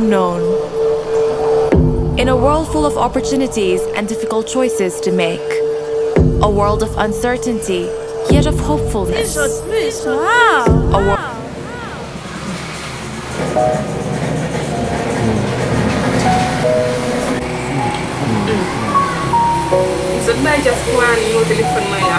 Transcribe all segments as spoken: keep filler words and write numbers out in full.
unknown. In a world full of opportunities and difficult choices to make, a world of uncertainty, yet of hopefulness, a world Zot bay dyaspora nimewo telefòn mwen la.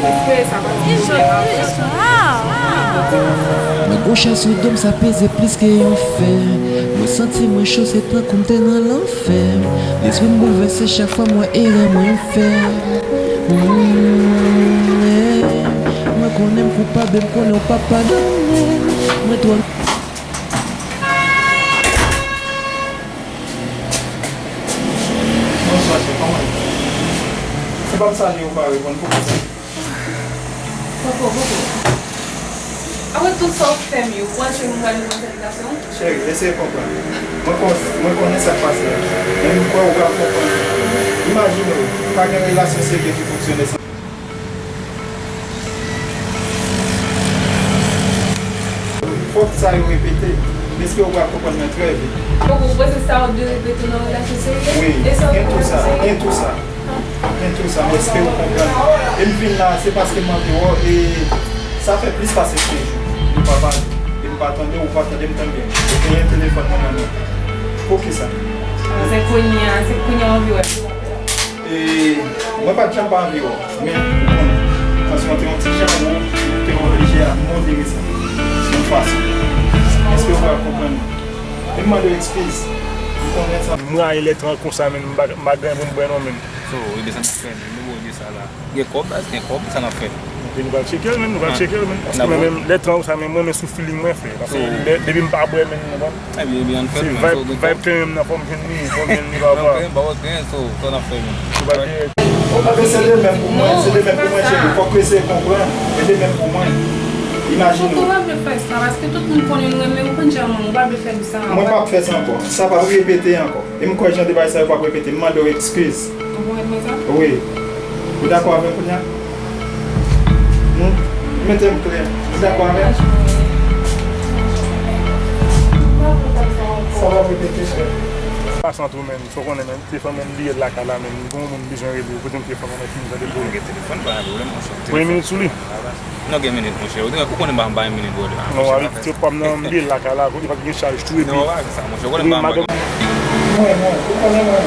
Mwen espere sa pa ti pwoblèm avè. Mwen gon chas sou do m, sa peze plis ke yon fè. Mwen santi mwen cho, se tankou m te nan lanfè. Lespri m boulvèse chak fwa m wè erè mwen fè. Mwen konnen m koupab e m konnen w p ap padone m. Mwen twò. Bonswa, chè, kòman ye? Se pa m salye ou pa reponn, poukisa? Popo, popo. Apre tout sa w fè m yo, ou panse m pral reponn salye gason? Cheri, eseye konprann. Mwen kon, mwen konnen sa k pase a. Men m kwè ou pral konprann. Imajine w, pa gen relasyon serye ki fonksyone san. Fòk sa yo repete. M espere w pral konprann mwen trè vit. Donk, ou panse sa yo dwe repete nan yon relasyon serye? Wi, gen tou sa, gen tou sa. Gen tou sa, m espere w konprann. E m vin la, se paske m anvi wè w, e sa fè plis pase de jou nou pa pale. E m pa tande w, ou pa tande m tan byen. Ou genyen telefòn mwen nan men w. Poukisa? Se kounye a, se kounye a w anvi wè m. E mwen pa t janm pa anvi wè w, men ou konnen, tansyon an te yon ti jan wo, ou te oblije ap modere sa yon fason. M espere w pral konprann mwen. E m mande w ekskiz. M konnen sa. M rayi lè tran konsa, men m pa, m pa gen pou m bwè non, men. So, e de sa n ap fè, men, nou bon, de sa la. Gen kòb, baz, gen kòb, sa n ap fè. Epi nou pral tcheke l, men, nou pral tcheke l, men. Paske mwen menm, lè tran konsa, men mwen, men sou feeling mwen fè. Paske depi m pa bwè, men, nou konprann? Ebyen, ebyen, ann fè l, men, so, gen kòb. Vibe, vibe K M nan, fò m jwenn li, fò m jwenn li, papa. K M, bawòt, gen, so, sa n ap fè, men. Ou pa gen, se de menm pou mwen, se de menm pou mwen, cheri. Fòk ou eseye konprann, se de menm pou mwen. Imajine w. Ou pa vle fè sa, paske tout moun konnen nou renmen, ou konn jan mwen, ou pa vle fè m sa ankò. Mwen p ap fè sa ankò. Sa p ap repete ankò. E m kwè jan de bagay sa yo p ap repete. M mande w ekskiz. Ou pwomèt mwen sa? Wi. Ou dakò avè m kounye a? Hmm? Mete m klè. Ou dakò avè m? Sa p ap repete, chè. Pasan tou, men, fò konnen, men, telefòn mwen li ye lakay la, men, gon moun bezwen rele, kote m telefòn mwen, fini, tande. Ou gen telefòn, pa gen pwoblèm, monchè. Premye minit sou li. Non, gen minit, monchè. Ou konnen m pa bay minit, brother. Non, avèk ti pa m nan, m li lakay la, kote pa gen chaj tou, epi. Non, pa gen sa, monchè. Ou konnen m pa bay. Mwen, mwen, ou konnen mwen,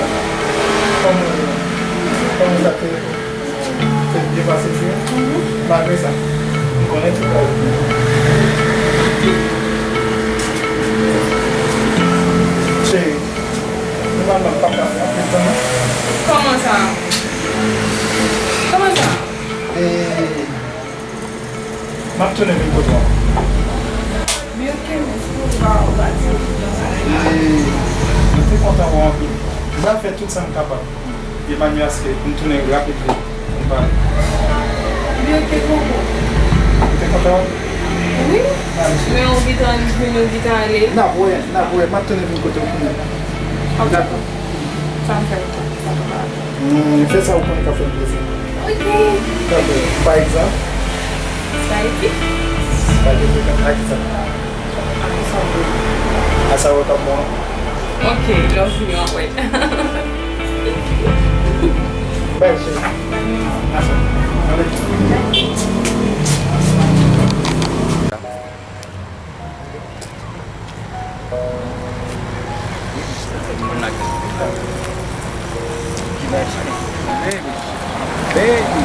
kòman, kòman sa te, te byen pase tou, malgre sa, m konnen tout bagay. Cheri, nòmalman, m p ap ka fè anpil tan, non. Kòman sa? Kòman sa? E, M ap tounen vin kote w ankò. Byen, ok, mèsi pou ou pa, ou pa di m. E, mwen te kontan wè w anpil. M pral fè tout sa m kapab de manyè aske m tounen rapid vit pou n pale. Byen, ok, koko. Ou te kontan wè m? Wi. Men ou gentan vin, ou gentan ale. N ap wè, n ap wè. M ap tounen vin kote w kounye a. Ok. Dakò. Sa m fè pou ou, sa m fè. Hmm, fè sa ou konnen k ap fè m plezi. Ok. Tankou, pa egzanp. Spaghetti. Spaghetti, ak kisa? Ak kisa w vle? A sa w wè k ap bon an. Ok, lè w vini w ap wè. Bèl cheri. A sa. Ann ale. Baby. Baby.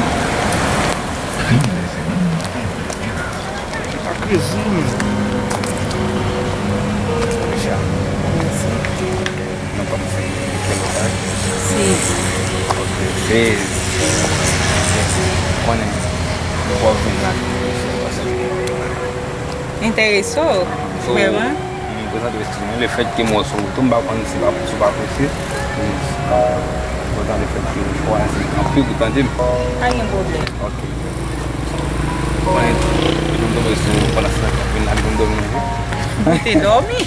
Sa krezi, men. Deja. Mèsi. Non pa m se kèl otay? Sezi. Ok, Sezi. Konnen, w ap vin la. Enterese w, vrèman? M prezante w, eskize m, lefètke m wè w se w tou, m pa konn si w ap, si w pa apresye. M kontan lefètke w chwazi anpil pou tande m. Pa gen pwoblèm. Ok. Konnen, m tonbe sou w pandan se tan, vin la, m dòmi nan vi. Ou te dòmi?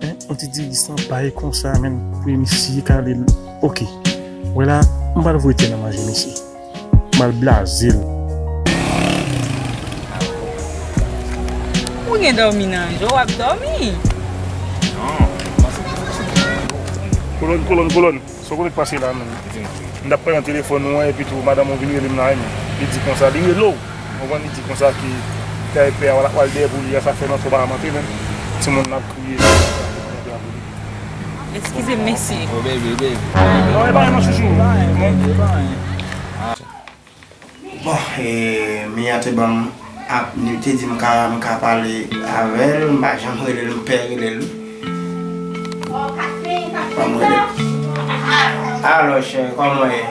Hein, yon ti dirijan bay konsa, menm, pou misye kale l. Ok. Wè la, m pral voye tè nan manje misye. M pral blaze l. Ou gen dòmi nan je w, w ap dòmi. Non, m panse ke se. Kolòn, kolòn, kolòn. Sa w konnen k pase la menm? Di m. M t ap pale nan telefòn ou an, epi tou madanm ou vin rele m la menm. Li di konsa, li rele w. Ou konprann, li di konsa ke kay pè a w al dèyè pou li a, sa fè nan twò pa mante menm. Timoun nan ap kriye. Eskize m, mesye. Oh, baby, baby. Non, e pa non, chouchou. Bon, e, Mia te ban m ap, li te di m ka, m ka pale avè l, m pa janm rele l, m pè rele l wi. Ban m rele l. Alo, cheri, kòman w ye?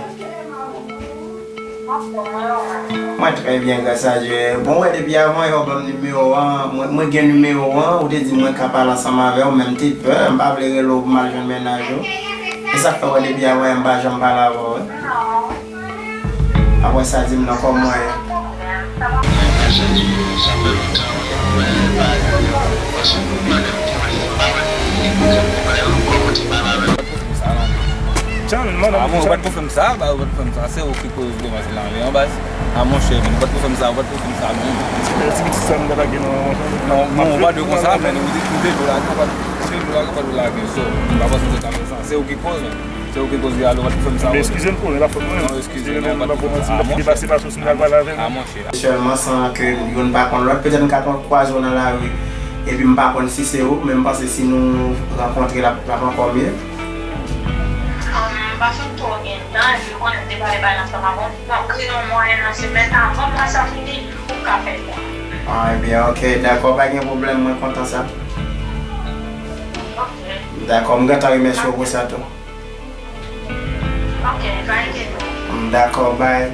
Mwen trè byen, gras a Dye. Bon, wè, depi avan yè w ban m nimewo an, mwen, mwen gen nimewo an, ou te di mwen ka pale ansanm avè w, men m te pè, m pa vle rele w pou m al jwenn mennaj ou. E sa k fè, wè, depi avan yè m pa janm pale avè w, wi. Apre sa, di m non, kòman w ye? Chan, madanm. Ah bon, ou pa t pou fè m sa, ba, ou pa t pou fè m sa, se ou ki koz demanti la, men an baz. Ah, monchè, men ou pa t pou fè m sa, ou pa t pou fè m sa, non. Ti pitit sa m ta lage nan manman. Non, non, ou pa dwe konsa, men ou te, ou te dwe lage, ou pa t, ou te dwe lage, ou pa t dwe lage, so, m pa panse ou te ka fè sa. Se ou ki koz, men. Se ou ki koz li ale, ou pa t pou fè m sa. Men eskize m tou, men la fòt mwen. Non, eskize, non, ou pa t pou fè m sa. Ah, monchè. Depase pa sou si m ta pale avè l. Ah, monchè. Sèlman san ke youn pa konn lòt, petèt m ka kwaze w nan lari, epi m pa konn si se ou, men m panse si nou rankontre, l ap, l ap ankò mye. M pa fin twò gen tan, epi ou konnen m te pale pale ansanm avè w, m ap kreye yon mwayen nan semèn avan mwa sa fini, pou m ka fè sa. Ah, ebyen, ok, dakò, pa gen pwoblèm, mwen kontan sa. Ok. Dakò, m gentan remèsye w pou sa tou. Ok, pa enkyete w. Mm, dakò, bay.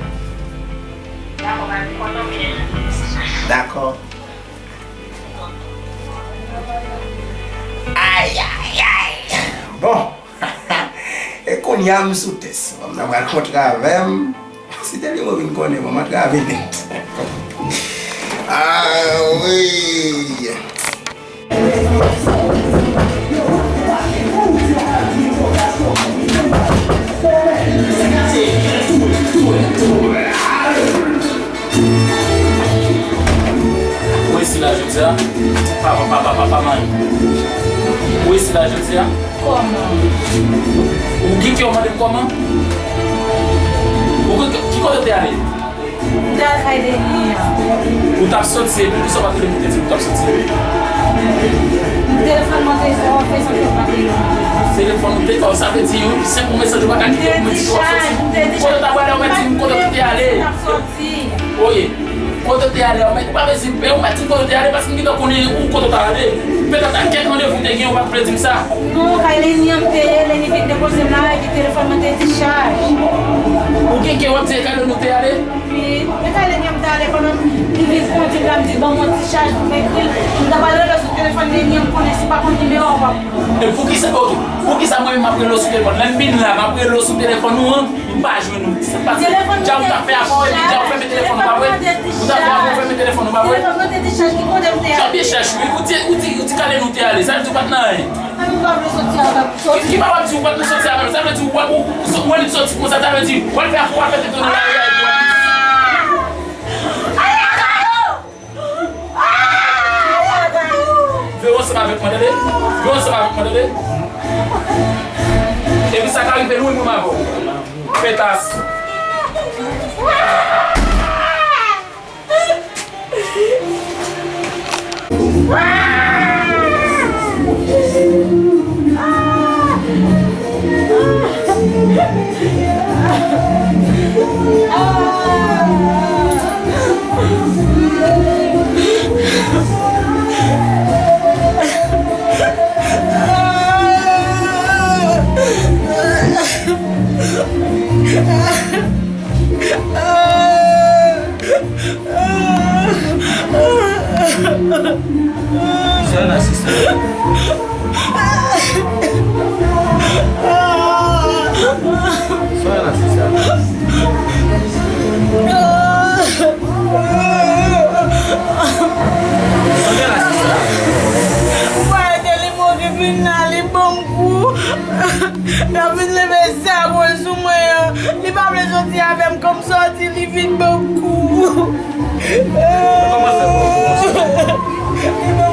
Dakò, bay, m kontan byen. Dakò. Ay, ay, ay. Bon. E kounye a m sou tès. Fanm nan pral kontre avè m. Si te li mwen vin konnen, bon, m antre avè nèt. Ah, wi. Ou resi la jodi a, papa, papa, papa, manman. Ou resi la jodi a. Kòman? Ou gen kè w mande m kòman? Ou gen, ki kote w te ale? M te al kay Leni an. Ou t ap soti, epi poukisa w pa t rele m pou te di m ou t ap soti? Telefòn mwen te fè san ke w pa te rele m. Telefòn ou te, oh, sa vle di yon senp mesaj ou pa ka kite pou mwen di ke w ap soti. Kote w t ap prale, ou mèt di m kote w te ale. Oye, kote w te ale, ou mèt, ou pa bezwen pè, ou mèt di m kote w te ale, paske m gentan konnen ou kote w t ale. Petèt ak kèk randevou w te gen, ou pa t vle di m sa. Non, kay Leni an m te ye, Leni vin depoze m la, epi telefòn mwen te dichaj. Ou gen kè w ap di e kay Leni w te ale? Wi, e kay Leni an m te ale, pandan li vin kondui m la, m di ban m yon dichaj pou m ekri l. M ta pral rele w sou telefòn Leni an, m konnen si w pa konn nimewo a, w p ap pran. E poukisa, ok, poukisa mwen menm m ap rele w sou telefòn? Lè m vin la, m ap rele w sou telefòn ou an, m pa jwenn ou. Sa k pase? Dja ou t ap fè afè w, epi dja ou fèmen telefòn ou, pa vre? Ou t ap fè afè w, fèmen telefòn ou, pa vre? Telefòn mwen te dichaj, ki kote m te ale? Sa byen chèch, wi. Ou di, ou di, ou di kay Leni w te ale. Sa vle di ou pa t nan anyen. Mwen pa vle soti avè m. Ki, ki pa w ap di ou pa t nan soti avè m? Sa vle di ou, ou, ou, ou, ou soti konsa, sa vle di w al fè afè w, al fè tete w nan lari a, epi w ap di. Veye ansanm avèk mwen, tande? Veye ansanm avèk mwen, tande? Epi sa ka rive nou, mwen avè w. Petas. Sa w la, sista? Sa w la, sista? Sa w la, sista? Mwen ede li mouri vin la, li ban m kou. L ap vin leve zabwèl sou mwen an. Li pa vle soti avè m, kòm sòti, li vin ban m kou. Kòman fè bon pou w?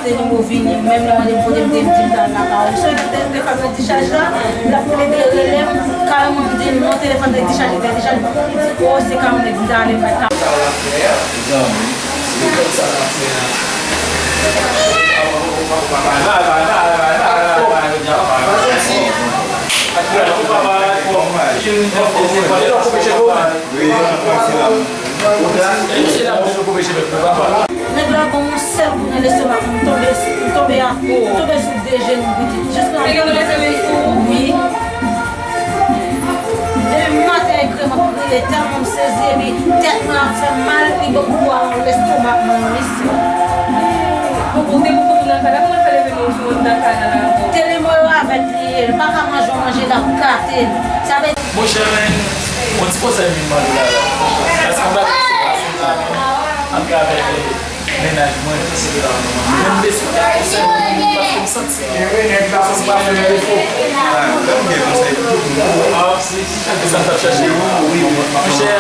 Li mo vini, menm lè mande m kote m te, m di m t al lakay ou. Sou li te, te fè m nan dichaj la, l ap plede rele m, kareman m di l non, telefòn te dichaje, te dichaje. Li di, o, se ka mwen ki t ale m pa t ka. Nèg la ban m yon sèl kou nan lestomak mwen, m tonbe, m tonbe a, m tonbe sou de jenou pitit. Jiska wi. Depi maten e gre m ap kriye, tèlman m sezi, epi tèt mwen ap fè m mal, li ban m kou a nan lestomak mwen, wi, sè. Bon, bon, te poko moun nan kay la, kòman l fè leve nou sou moun nan kay la, la, bon? Te li mwen yo avèk li ye, li pa ka manje yon manje, l ap gate. Sa vle Monchè, men, yon ti konsèy m vin mande w la, la. Paske yon bagay ki se pase la, atravè mennaj mwen, mwen m bezwen yon konsèy, paske m santi, m santi m ap fè m defo. Ah, lè m gen konsèy pou tout moun. Ah, se sa m t ap chache. Monchè,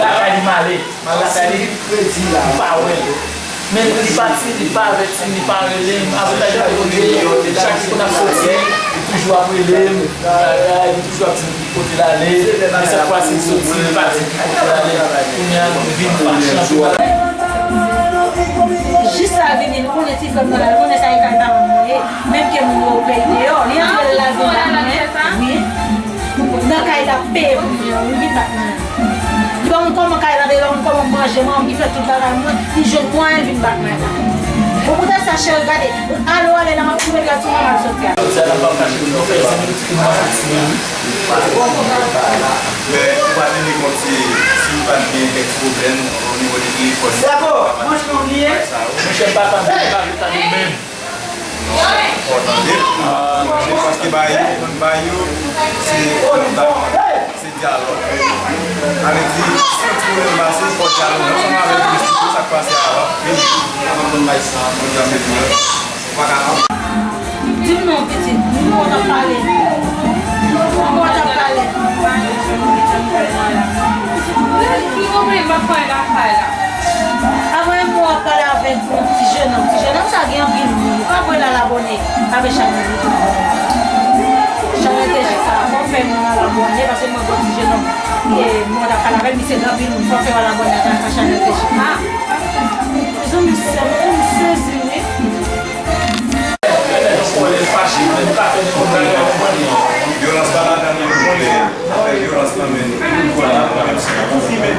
lakay li m ale. M al lakay li, m pa wè l. Men li pati, li pa avèti m, li pa rele m. Avantaj li te konn gen, chak jou pou n ap soti, li toujou ap rele m, bagay, li toujou ap di m ki kote l ale. Men sèt fwa si l soti, li pa di m ki kote l ale. Kounye a, m vin fache anpil. Jis la vini, li konnen ti frè m nan la, li konnen sa e kay paran mwen ye. Menm ke moun yo peyi deyò, li antre l la vin bat mwen. Wi. Nan kay la peye pou mwen, li vin bat mwen. Li pa konn kòman kay la, li pa konn kòman manje, manman ki fè tout bagay mwen, li jwenn mwayen vin bat mwen la. Bon, poutèt sa, cheri, gade, ale w ale la, m ap twouve gad sou manman l soti a. Sè la pa fache pou nou fè senk minit pou nou fè ti. Men ou pa tande kòmsi si ou pa t gen kèk pwoblèm onivo de telefòn. Monchè, papa m pa vle tande menm. Non, fò tande. Paske bay, bay yo, se kontak, se dyalòg. Sa vle di, si yon ti pwoblèm pase, fò dyalòg ansanm avèk yo, esplike sa k pase a, w ap vini. Ou konprann bay sa, pwogram de dyalòg. Ou pa ka. Di m non, pitit, di m non, w ap pale. Di m non, w ap pale. Pitit, m konprann, m ap pale lakay la. Avan yon mwa w ap pale avèk yon ti jenòm. Ti jenòm sa gen anpil moun. Li pa vle l al abòne avèk chanèl YouTube. Chanèl T J sa. Fò w fè moun al abòne paske mwen gen yon ti jenòm. E, mwen t ap pale avè l, misye gen anpil moun. Fò w fè yo al abòne ak, ak chanèl T J. Ah! Mezanmi, sè m, m sezi, wi. Vyolans pa ladan li, nou konnen. Afè vyolans nan men nou. Menm si nou konfime,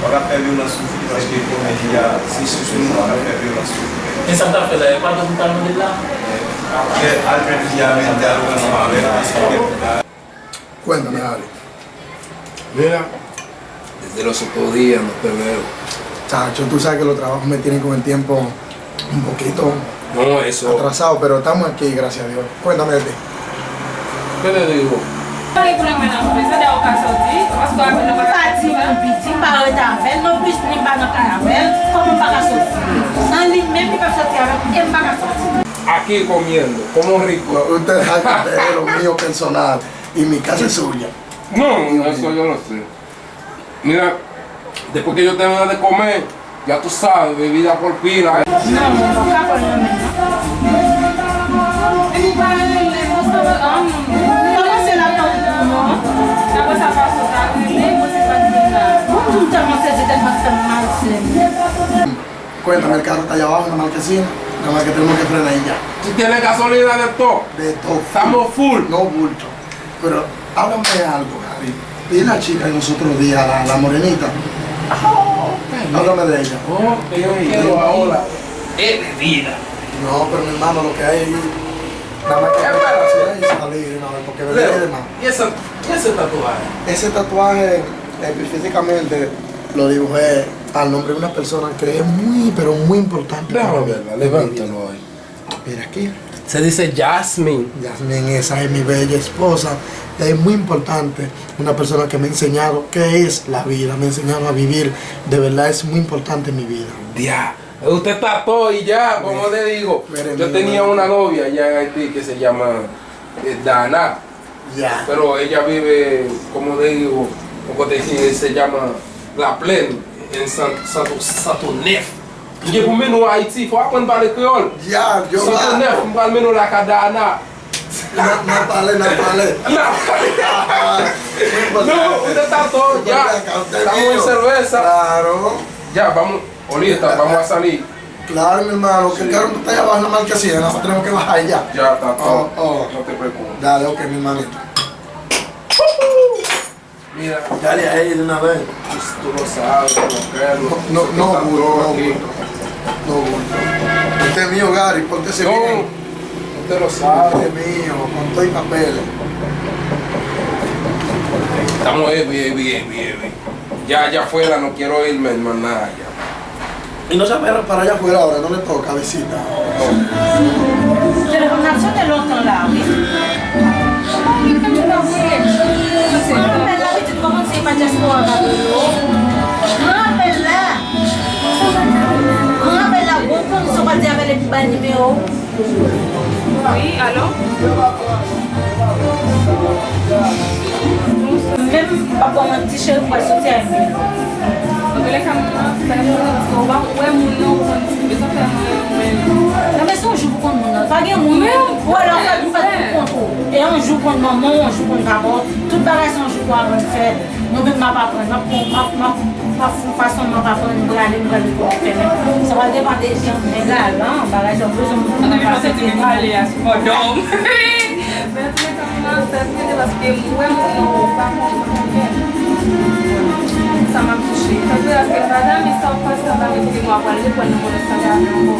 w ap fè vyolans sou fi paske komedi a, se sou nou w ap fè vyolans sou fi. E sa m t ap fè la, e padon m t al mande l la? Al jwenn fi a, men dyaloge ansanm avè l, esplike l. Cuéntame, dale. Mira. Desde los otros días no te veo. Chacho, tú sabes que los trabajos me tienen con el tiempo un poquito atrasado, pero estamos aquí, gracias a Dios. Cuéntame de ti. ¿Qué te digo? Pa di non, piti, m pa rete avè l non plis, ni m pa nan kay avè l. Kòman m pa ka soti? An li menm, li pa soti avè m, e m pa ka soti. Aquí comiendo, como rico. No, usted sabe que es lo mío personal y mi casa es suya. No, eso yo lo sé. Mira, después que yo termino de comer, ya tú sabes, bebida por pila. Non, mwen pa ka pran nan men non. Epi pa rele m, mwen sanble an moun. Kòman se la pa ou non? Apre sa pa sot a rele, mwen se pa di la. Mwen tou m tèlman sezi, tèt mwen fè m mal, sè. Cuéntame, el carro está allá abajo, en la marquesina. Nada más que tenemos que frenar y ya. ¿Tú tienes gasolina de todo? De todo. Estamos full. No bulto. Pero háblame de algo, Javi. Vi la chica los otros días, la, la morenita. Háblame de ella. Ok, ok. Pero ahora, es bebida. No, pero mi hermano, lo que hay ahí, nada más que prepararse y salir de una vez, porque bebé de más. ¿Y ese, y ese tatuaje? Ese tatuaje, eh, físicamente, lo dibujé al nombre de una persona que es muy, pero muy importante para mí. Déjame verla, levántalo ahí. Mira aquí. Se dice Jasmine. Jasmine, esa es mi bella esposa. Es muy importante. Una persona que me ha enseñado qué es la vida, me ha enseñado a vivir. De verdad es muy importante en mi vida. Ya. Usted está todo y ya, como te digo. Yo tenía una novia allá en Haití que se llama, eh, Dana. Ya. Pero ella vive, como te digo, un cote que se llama La Plaine, en San, Santo, Santo Nef. M gen pou mennen w Ayiti, fò w aprann pale kreyòl. Ya, yo la. Santannèf, m pral mennen w lakay Dayana. N ap, n ap pale, n ap pale. N ap pale. Ah, ah. No, usted está todo, ya. Estamos en cerveza. Claro. Ya, vamos. Olita, vamos a salir. Claro, mi hermano, que claro, tú estás abajo en la marquesina, nosotros tenemos que bajar ya. Ya, está todo. Oh, oh. No te preocupes. Dale, ok, mi hermanito. Mira. Dale a él de una vez. Tú lo sabes, como que lo... No, no, bulto, no, bulto. No, bulto. Este es mío, Gary, pórtese bien. No, usted lo sabe. Este es mío, con todo y papeles. Estamos heavy, heavy, heavy, heavy. Ya allá afuera no quiero irme, más nada ya. Y no se para, para allá afuera ahora, no le toca visita. Telefòn nan sonnen lontan la, wi. Mwen apèl la, pitit, kòman se pa dyaspora k ap rele w? Mwen apèl la. Mwen apèl la, bon kondisyon, pa di avè l epi bay nimewo w. Wi, alo? Menm pa bon manti, cheri, m pral soti a yon minit. Antoulèka, m nan fè moun nan di w pa wè moun nan, ou konn di m bezwen fè mwen menm. Nan men se yon jou pou konn moun nan. Pa gen moun. Ou wè lè w fè pou fè pou kont ou. E yon jou konn manman w, yon jou konn papa w. Tout bagay se yon jou pou aprann fè. Mwen menm m ap aprann, m ap, m ap, m ap, m ap fè yon fason, m ap aprann, m prale, m prale pou m fè menm. Sa va depann de jan m galan, bagay sa, ou bezwen moun pou pase te. Depi m ap santi m prale a, se pandan m. Men antoulèka, m nan fè m rete paske m wè moun nan ou pa konn kè. Sa m ap touche. Fè m rete paske m pa janm sa w panse anba men kote m ap pral reprann nan moun nan sa gade ankò.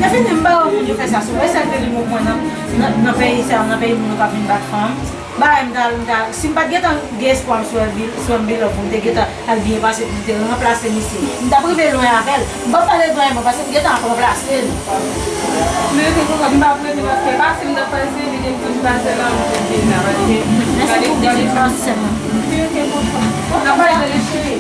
Defini m pa wè moun yo fè sa sou mwen, sèl ke li mou mwen nan, nan, nan peyi sa, nan peyi moun yo k ap vin bat fanm. Bagay m ta, m ta, si m pa t gentan gen espwa m sou Elbi, sou Elbi Love, pou m te gentan al byen pase, pou m te ranplase misye. M t ap rive lwen avè l. M p ap pale de anyen, mwen, paske m gentan ap ranplase l. Men yo te konprann, m p ap rete, paske pa si m t ap pase, li te di m pase la, m te vin la, paske... Mèsi pou gade, gade, gade, sèlman. Li te konprann. N ap pale de cheri.